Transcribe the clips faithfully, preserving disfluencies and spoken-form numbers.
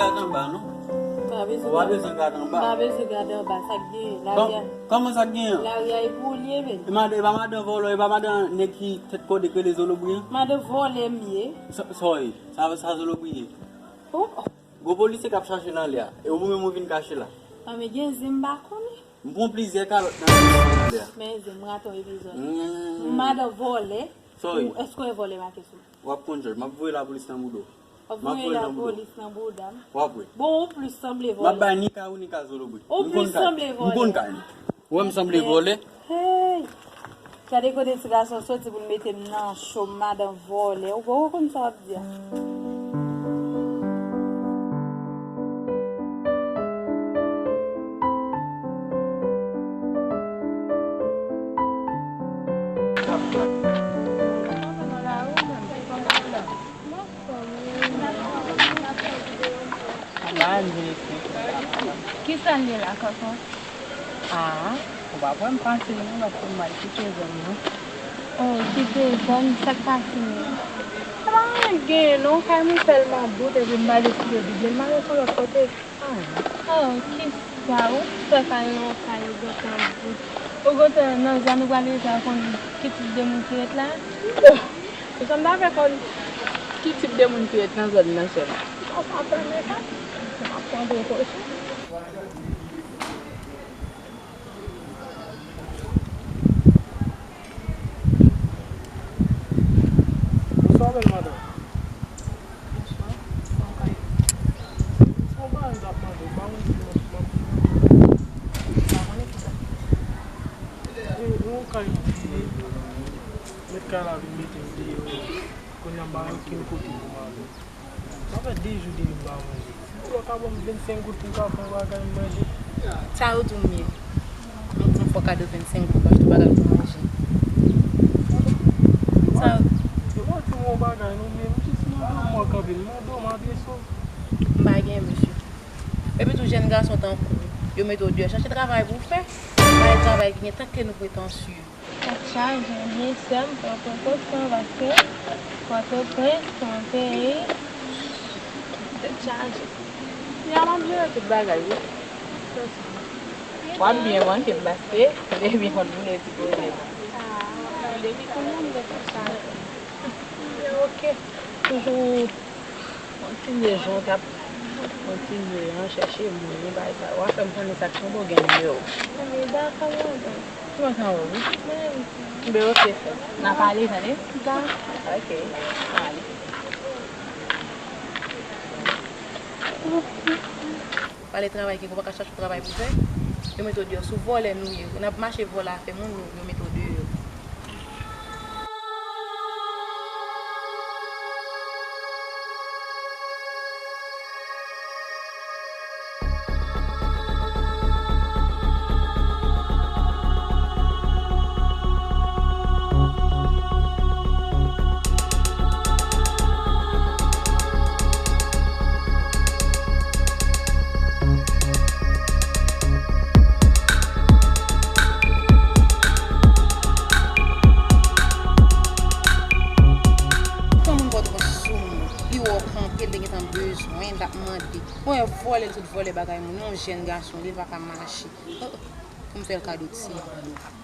Gad anba, non. Pa bezwen Ou pa gad- bezwen gad anba. Pa bezwen gad anba, sa k genyen? Lari a, Kòman sa k genyen? Lari a e pou ou li ye, men. E madan, e pa madan vòlò, e pa madan nèg ki tèt kòde k rele Zolobri an? Madan vòlè m ye. Sa, sa w ye? Sa, sa Zolobri ye? Oh, oh. Gwo polisye k ap chache l anlè a. E ou menm ou vin kache la. Ah, men gen zen m pa konnen. M pran plizyè kalòt nan men w anlè a. Men zen m rate yon epizòd. Mm. Madan vòlè. Sa w ye? Ou, èske w wè vòlè make sou mwen? W ap konn jòj. M ap voye lapolis nan bouda w. W ap M ap voye voye l nan bouda w. lapolis nan bouda m. W ap wè. Bon, ou plis sanble vòlè. M ap bay ni kay ou ni kay Zolobri. Ou M konn plis kay. sanble M konn vòlè. kay li. Ou wè m sanble Men, vòlè? Hey! Gade kote ti gason soti pou l mete m nan cho, madan vòlè. Ou bon, ou konn sa w ap di a. Kisa l ye la, kòkò? Ah, ou pa kwè m pase non, paske m al kite zòn nan. Oh, kite zòn, sa k pase menm? Se pa anyen k genyen non, kay mwen tèlman bout epi m pa deside vide l, m ale sou lòt kote. Ah. Oh, kisa? Ou fè kay nan yon kay gentan bout. Ou gentan nan zòn ou prale deja konn ki tip de moun ki ret la? Bon, se sa m ta fè konn ki tip de moun ki ret nan zòn nan sèlman. Sa sa fèmen sa? M ap pran prekosyon. Bonswa, bèl madanm. Bonswa. Kòman w ye? Bon, bagay m t ap mande w, pa konn si m ap, m ap, m pa konnen kisa. E, yon kay m te ye, mèt kay la vin mete m deyò. Kounye a m pa gen okenn kote pou m ale. Sa fè de jou depi m pa manje. Si w ka ban m vennsenk goud pou m ka fè yon bagay m manje. Sa yo di w m ye. M, m fè w kado vennsenk goud pou achte yon bagay pou manje. Sa yo. Yo pa di m yon bagay non, men m jis mande w, m wè kanpe m mande w, m adrese w. M pa gen, mesye. Epi tou, jèn gason tankou w, yo mete w deyò. Chache travay pou w fè. Bay travay ki gen tan ke nou pretansye. Tèt chaje, byen sè m, pran prekosyon paske Pòtoprens se yon peyi tèt chaje. Ya, m ap jere tout bagay, wi. W ap byen manke m paske depi konn boule ti koze. Ah, depi kounye a m gen tèt chaje. Oke. Toujou Kontinye jan w t ap kontinye an, chèche moun, bagay sa yo. W a fè m konnen sa k tonbe w gen nimewo. Anben, dakò, madanm. Kòman sa w ye? Mwen menm. Anben, oke, sè. N a pale, tande? Dakò. Oke. N a ale. Pale travay ki gen, ou pa ka chache yon travay pou fè. Yo mete w deyò. Sou vòlè nou ye. N ap mache vòlè afè moun, yo, yo mete w deyò. Fò moun Pòtoprens sou moun. Li wè w kanpe, l te gentan bezwen, l ap mande. Mwen wè vòlè, l sot vòlè bagay moun. Yon jèn gason, li pa ka mache. Oh, oh. Pou m fè l kado ti.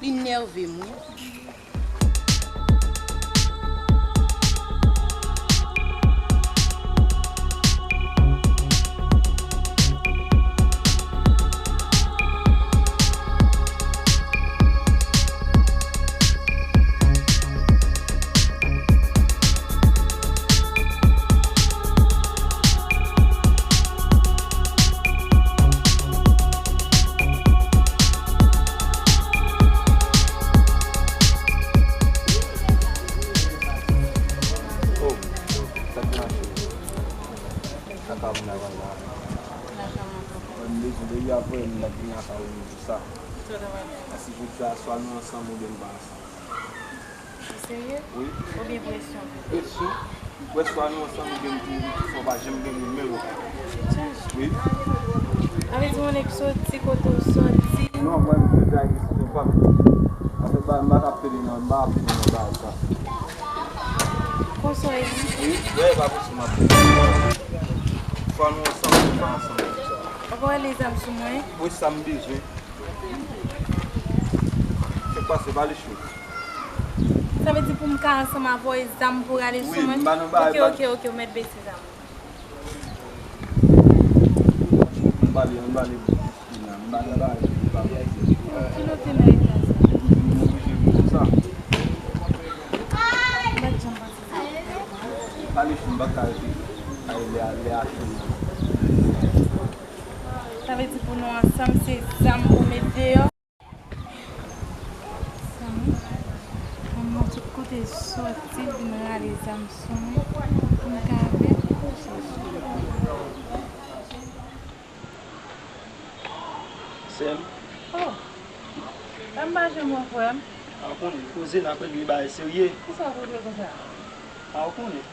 Li nève m, wi. Oh, sa k mache? Kaka moun la pral la. Mwen bezwen depi apre m la vin lakay ou m di sa. Sa w ta pral fè? Asipozisyon a swa nou ansanm oubyen n pa ansanm. Ou serye? Wi. Oubyen presyon? Presyon. Ou wè swa nou ansanm oubyen m di w fò pa janm gen moun menm ankò. Wi. Sa vle di yon nèg soti kote w soti. Non, mwen m vle bay respè pa m. Paske ba, m pa ka ap pede nan, m pa ap pede nan bagay sa. Konsa w ye? Wi, wè, pa posib m ap pede. Fò nou ansanm. ansanm tout sa. Ou pa wè le zam sou mwen? Wi, sa m bezwen. Se kwa se pa le cho. Sa vle di pou m ka ansanm avè w e zam pou rale sou mwen? Wi, m pa nan bagay. Ok, ok, ok, ou mèt bese zam. M pale, m pale. M pa nan bagay. Ki nou te nan eta sa? M oblije pou sa. M pa t janm panse sa. Pale sou m pa ka rete. Ay, lè a, lè a fini. Sa vle di pou nou ansanm, se zam pou met deyò. Zanmi, mwen tout kote soti, l vin rale zam sou mwen, pou m ka avè l. Sè m. Oh! Sa m pa janm wè frè m. A w konnen, koze n ap regle bagay serye. Kisa w regle konsa? A w konnen.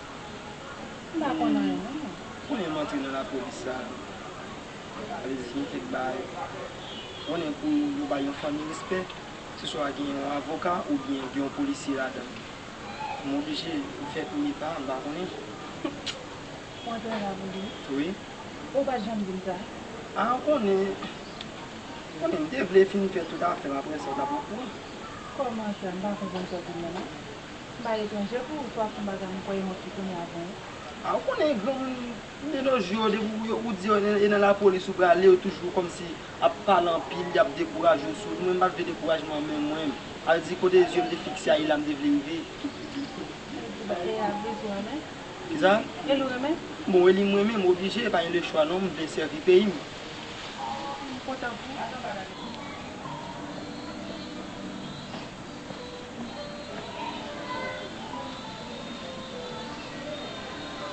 M pa konn anyen, non. Konnen m antre nan lapolis la. Sa vle di gen kèk bagay. Konnen pou yo bay yon fanmi respè, se swa gen yon avoka oubyen gen yon polisye ladan. M oblije fè premye pa a, m pa konnen. Ou antre nan lapolis? Wi. Ou pa t janm di m sa? A, ou konnen, ou konnen, m te vle fin fè tout afè m, apre sa, w t ap okouran. Kòman sa? M pa konprann sa w di m nan, non. M pa etranje pou ou, swa fon bagay m kwè e mwen ki konnen avan ou. A, ou konnen granmoun de nos jours, depi ou, ou di yo e nan lapolis ou prale, yo toujou kòmsi ap pale anpil, y ap dekouraje w sou. Mwen, m pa t vle dekourajman, men mwen, a di kote zye m te fikse a, e la m te vle rive. E a vle di w renmen? Kisa? E li w renmen? Bon, e li m renmen, m oblije, pa gen lechwa non, m vle sèvi peyi m. M kontan pou ou.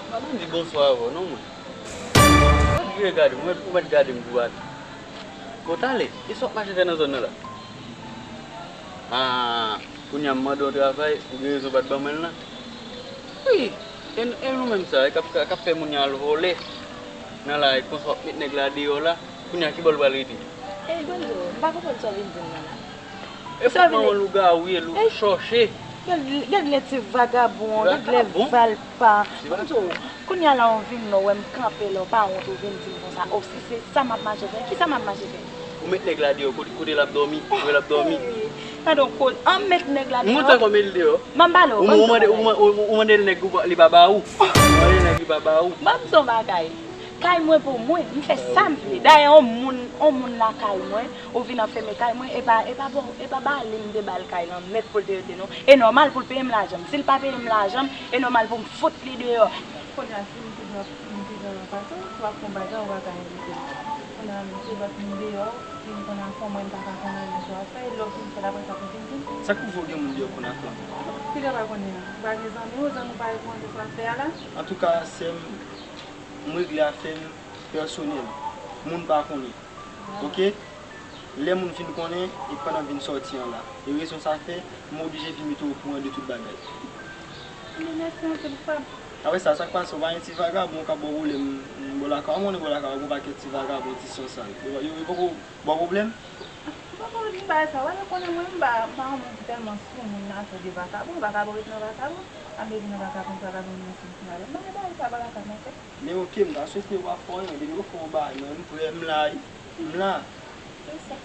M pa menm di bonswa avè w non mwen. Ou mèt vire gade m, ou mèt, ou mèt gade m dwat. Kote w ale? E sa w ap mache fè nan zòn nan la? Ah, kounye a m mande w travay, ou gen rezon pa t ban mwen l lan. Wi, e, e nou menm sa, k ap, k ap fè moun yo al vòlè nan lari konsa w ap met nèg la deyò la, kounye a ki bò l pral rete? Ey, Gonzo, m pa konprann sa w vin di m nan la. E sa w vin di? Lougawou ye, lou chòche. Gad, gad lè ti vagabon, gad lè valpa. Gonzo, kounye a la w vin la w wè m kanpe la, w pa wont ou vin di m konsa. O, si se sa m ap mache fè, kisa m ap mache fè? Ou met nèg la deyò, kote, kote l ap dòmi? Kote l ap dòmi? Gade yon koze, an met nèg la deyò. M montre kòman l deyò. M ap pale w, ou, ou mande, ou, ou, ou mande l nèg li pa ba ou. Ou mande l nèg li pa ba ou. Ban m di w yon bagay. Kay mwen pou mwen, m fè sa m vle. Dayè, yon moun, yon moun lakay mwen, ou vin anfème kay mwen, e pa, e pa bon, e pa ba li m te ba l kay lan nèt pou l te rete non. E nòmal pou l peye m lajan m. Si l pa peye m lajan m, e nòmal pou m fout li deyò. Kounye a, si m te gen, m te gen yon patwon, si w ap fè yon bagay, ou pa ka envite m. Kounye a, m se lòt moun deyò, si m konn afè w, mwen m pa ka konn anyen sou afè, e lè w fin fè l, apre sa pou vin di m. Sa k pou fè w gen moun deyò konn afè w? Piga pa konnen an. Ou pa gen zanmi w, zanmi w pa reponn sou afè a la? Antouka, sè m, m regle afè m pèsonèl. Moun pa konnen. Oke? Lè moun vin konnen, e pandan m vin sòti an la. E rezon sa fè, m oblije vin mete w okouran de tout bagay. Ebyen, mèsi anpil, frè m. Apre sa, sa k pase, w pa gen ti vagabon k ap ba w pwoblèm bò lakay w? Ou konnen bò lakay w, gen yon pakèt ti vagabon, ti sansal. Yo, yo, yo poko ba w pwoblèm? M poko di bagay sa, w pa konnen mwen, m pa, m pa yon moun ki tèlman sou moun nan, afè de vakabon, vakabon ret nan vakabon, ap leve nan vakabon, vakabon nan sou moun nan. M pa gen bagay sa bò lakay mwen, frè. Men oke, m ta swete w ap fè w anyen, depi yo fè w bagay, mwen m prè, m la wi. M la. Se sa.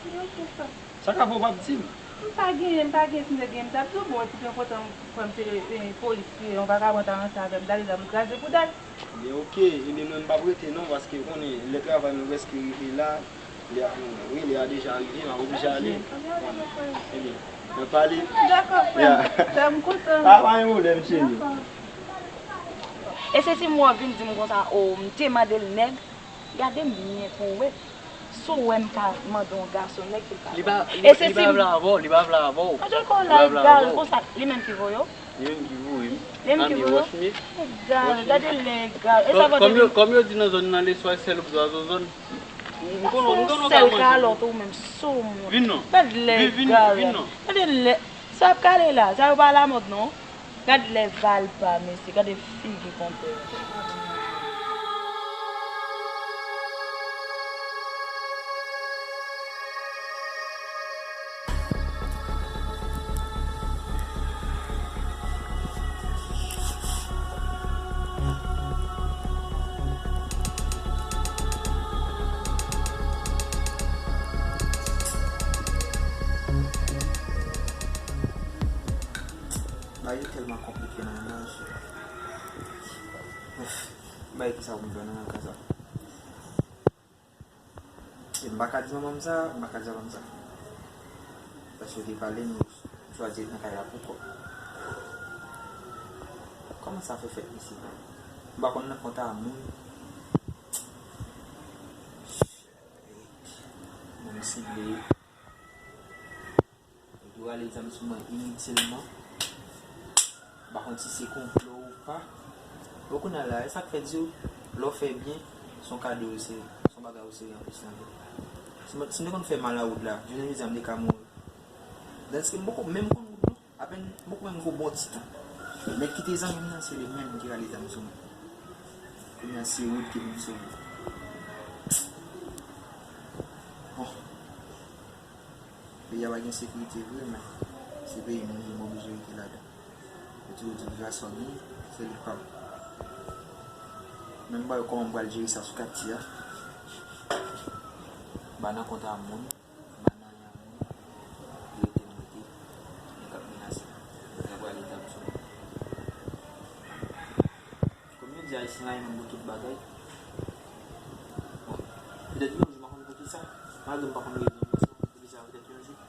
Men oke, frè m. Sa ka fè w p ap di m? M pa genyen, m pa genyen, si m te genyen, m t ap di w, bon, epi te kontan frè m se, e, polis li ye, yon vagabon ta ranse avè m, dal li la, m kraze pou dal. Ebyen, oke. Ebyen, mwen, m p ap rete non, paske w konnen, lè travay mwen prèske rive la, lè a, wi, lè a deja rive, m ap oblije ale. Ebyen, mwen pale. Dakò, frè m. Frè m, m kontan. A, pa gen pwoblèm, cheri. Dakò. E se si m wè w vin di m konsa, o, m te mande l nèg, gade m byen pou w wè. Si w wè m ka mande yon gason nèg, se l pa. Li pa, li, li pa vle avè w, li pa vle avè w. Mwen jwenn kò la egal konsa, li menm ki voye w? Li menm ki voye m. Li menm ki voye w? Egal, gade lè egal. E sa vle di? Kòm yo, kòm yo di nan zòn nan, leswa sèl zwazo zòn. M konnen, m konnen w ka manje. Sèl kalòt ou menm sou moun. Vin non. Gade lè egal. Vin non. Gade lè. Sa ap kale la, sa yo pa alamòd non. Gad lè valpa, mesye, gade figi konpè. Bagay yo tèlman konplike nan mennaj. Bagay ki sa pou m fè nan ka sa? E m pa ka di manman m sa, m pa ka di papa m sa. Paske yo te pale, nou chwazi ret nan kay la pou kò. Kòman sa fè fèt, mesye? M pa konn nan kont a moun. Moun sible. Yo rale zam sou mwen initilman. M pa konn si se konplo ou pa. Bon, kounye a la, e sa k fè di w, lè w fè byen, se yon kado ou se, se yon bagay ou se anplis nan vi. Si mwen, si m te konn fè mal a wout la, jounen jodi a m te ka mouri. Tandiske m poko menm konn wout non. Apèn m poko menm gon bon ti tan. Nèg ki te zanmi m nan, se li menm ki rale zam sou mwen. Kounye a se wout ki vin sove. Bon. Peyi a pa gen sekirite vre, men se peyi nou ye, m oblije rete ladan. Yo toujou di deja sa w gen, se li k pa m. Men m pa wè kòman m pral jere sa sou katye a. M pa nan kont a moun, m pa nan anyen a moun. Rete m rete, nèg ap menase m, nèg ap rale zam sou mwen. Kòm yo di Ayisyen la, yon moun pou tout bagay. Bon, petèt yon jou, m pa konn poukisa. Malgre m pa konn rezon, m panse m konn poukisa, petèt yon jou.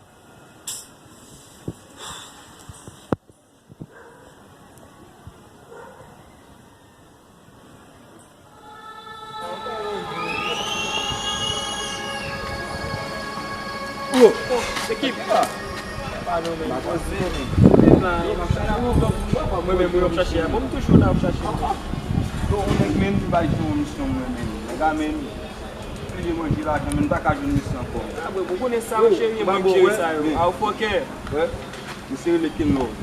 Yo, ekip. Mwen menm, mwen ap chache a. Bon, m toujou la ap chache. Yo, yon nèg menm ki bay yon misyon mwen menm. Nèg la menm, pile manje lajan, men m pa ka jwenn misyon ankò. A, bro, ou konnen sa, cheri, mwen k jere sa yo. A, ou fòkè. Wè, misye rele Ken Love.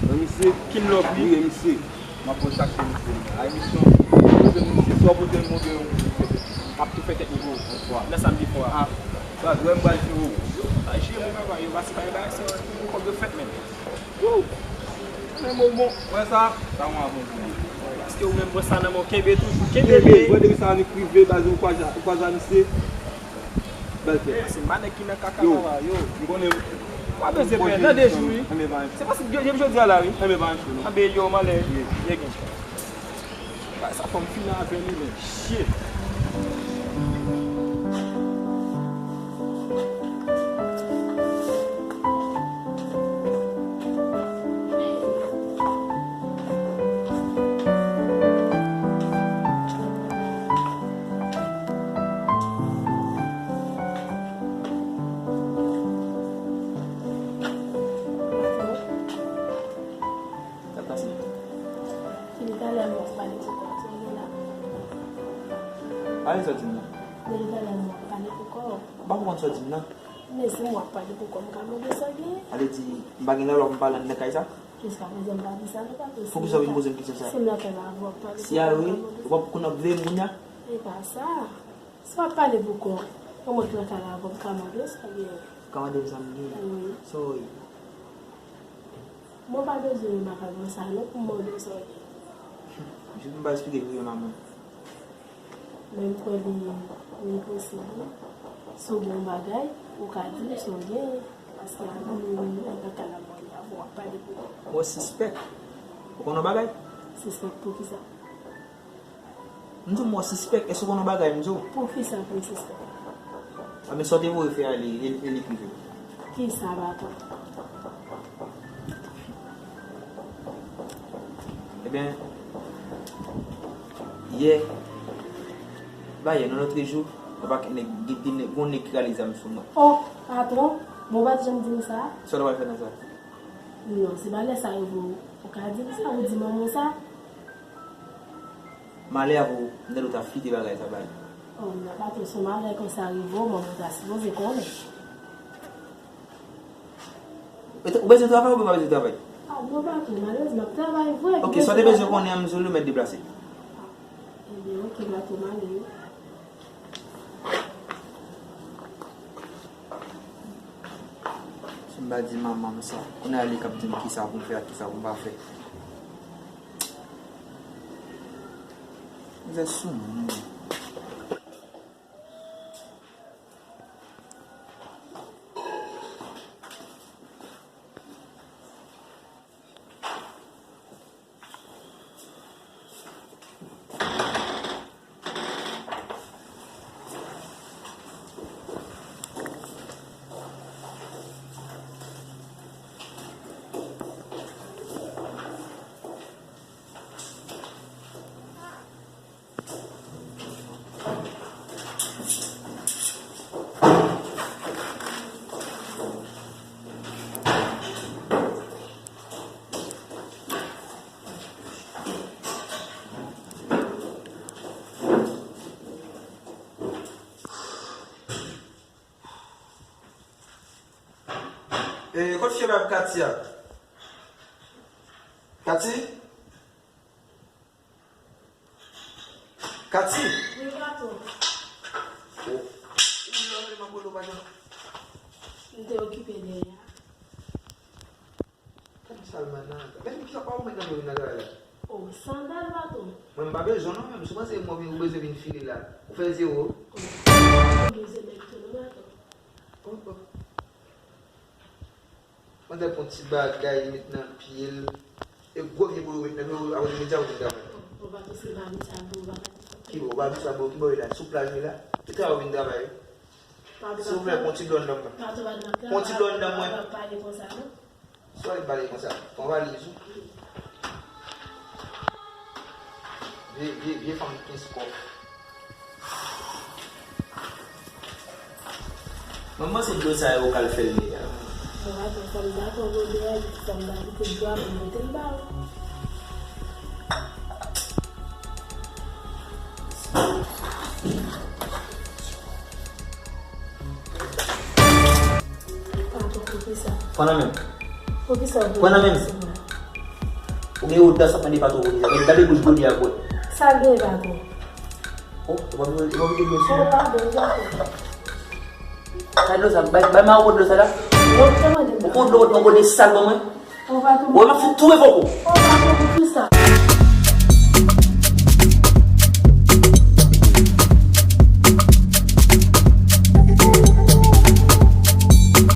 Wè, misye. Ken Love, wi. Wi, misye. M ap kontakte misye. Ay, misyon, poze m misye, swa poze m oubyen yon misye. M ap tou fè tèt nou gwo. Bonswa. Nan samdi fwa. A, baz, wè m pral jere w. A, jere m, papa, yo pase bay bagay sa, pou kòb yo fèt menm. Wou! Men bon, bon, wè sa, sa yon avan pou mwen. Paske ou menm, bon, sa nan men w, kenbe toujou, kenbe, kenbe, byen. Wè, depi sa annik rive, baz, ou kwaze, ou kwaze a misye. Bèl tèt. Se manèg ki nan kaka la, yo. M konnen. Pa bezwen pè, nan de jou, wi. Se paske depi jodi a la, wi. Anben yo, malè. Ye gen. Sa fò m fini avè li, men. Shit. Sa k pase? Depi talè m ap pale pou kò w, sa w gen la? Pale sa w di m nan. Depi talè m ap pale pou kò w. M pa konprann sa w di m nan. Men si m ap pale pou kò m, m ka mande sa w gen. Sa vle di, m pa gen dwa pou m pale anndan kay sa? Jiskaprezan m pa di sa non, paske si m nan kay la avè w ap pale pou kò m, m ka mande sa. Si a wi, ou p ap konn ap veye m kounye a? E pa sa. Si w ap pale pou kò w, mwen k nan kay la avè w, m ka mande w sa w gen. Ou ka mande m sa m gen? Wi. Sa w ye? Mwen pa bezwen remak avè w sa non pou m mande w sa w gen. Jis m pa eksplike pou yo manman. Men m kwè li, li posib wi. Si w gen yon bagay, ou ka di m sa w gen. Paske a moun ou nan kay la mwen la, w ap pale pou li. Mwen sispèk. Ou konn yon bagay? Sispèk pou kisa? M di w mwen sispèk, èske w konn yon bagay m di w? Poukisa pou m sispèk? A, men sa w te voye fè a, li, li, li, li prive. Kisa, patwon? Ebyen, yè, ba yè, nan lòtrejou, yon pakèt nèg, gen, gen nèg, gon nèg ki rale zam sou mwen. Oh, patwon, bon, ou pa t janm di m sa. Sa w ta pral fè nan sa? Non, se pa lè sa yo pou ou ka di m sa, ou di manman w sa. Malè avè w, m tande w ta fite bagay sa bay. Oh, non, patwon, si yon malè konsa rive w, manman w ta sipoze konnen. Ou bezwen travay oubyen w pa bezwen travay? Ah, non, patwon, malerezman, m ap travay vre. Ok, sa w te bezwen konnen an, m di w li, ou mèt deplase. Ah, ebyen, ok, patwon, m ale wi. Si m pa di manman m sa, kounye a li k ap di m kisa pou m fè ak kisa pou m pa fè. Mizè sou moun. E, kot fi la, Katia? Kati? Kati? Wi, patwon. Oh. Ou lè w rele m ap rele w pa janm. M te okipe dèyè a. Gade Salman nan. Men ki sa pa ou mèt nan vin nan travay la? Oh, sandal, patwon. Mwen, m pa bezwen non, menm si w panse mwen ou bezwen vin file la. Ou fè zewo. Oh, ou bezwen nèg tou non, patwon. Oh, oh. Mwen te pran ti bagay met nan pye l. E gwo vye boyo met nan pye l, apre imedya ou vin travay. Ou pa touche mari sa pou ou pa ka. Ki bò, ou pa touche sa bò, ki bò e la? Sou plaj ou la? Ki travay ou vin travay? Silvouplè, pran ti dlo anndan mwen. Pran ti dlo anndan mwen. Pale konsa non. Sa w pale konsa? Pran valiz ou. Vye, vye, vye fanm kenz kòb. Mwen panse dlo sa yo ou ka al fè l deja. Bon, atann, fò m dakò, Rodè a di fò m ba li tout dlo a pou m pote l ba ou. Patwon, poukisa? Pran nan men m. Poukisa ou Pran nan men m. Ou gen odas ap mande patwon poukisa. Gade, gade bouch Gode a bwè. Sa l gen, patwon? Oh, ou pa vle, ou pa vle dlo sa? Oh, padon, patwon. Sa dlo sa, bay, bay Marco dlo sa la. Yo, kòman de Ou konn dlo kot mwen Gode sal ban mwen? Oh, patwon. Ou m ap fout tou revoke w. Oh, patwon, poukisa?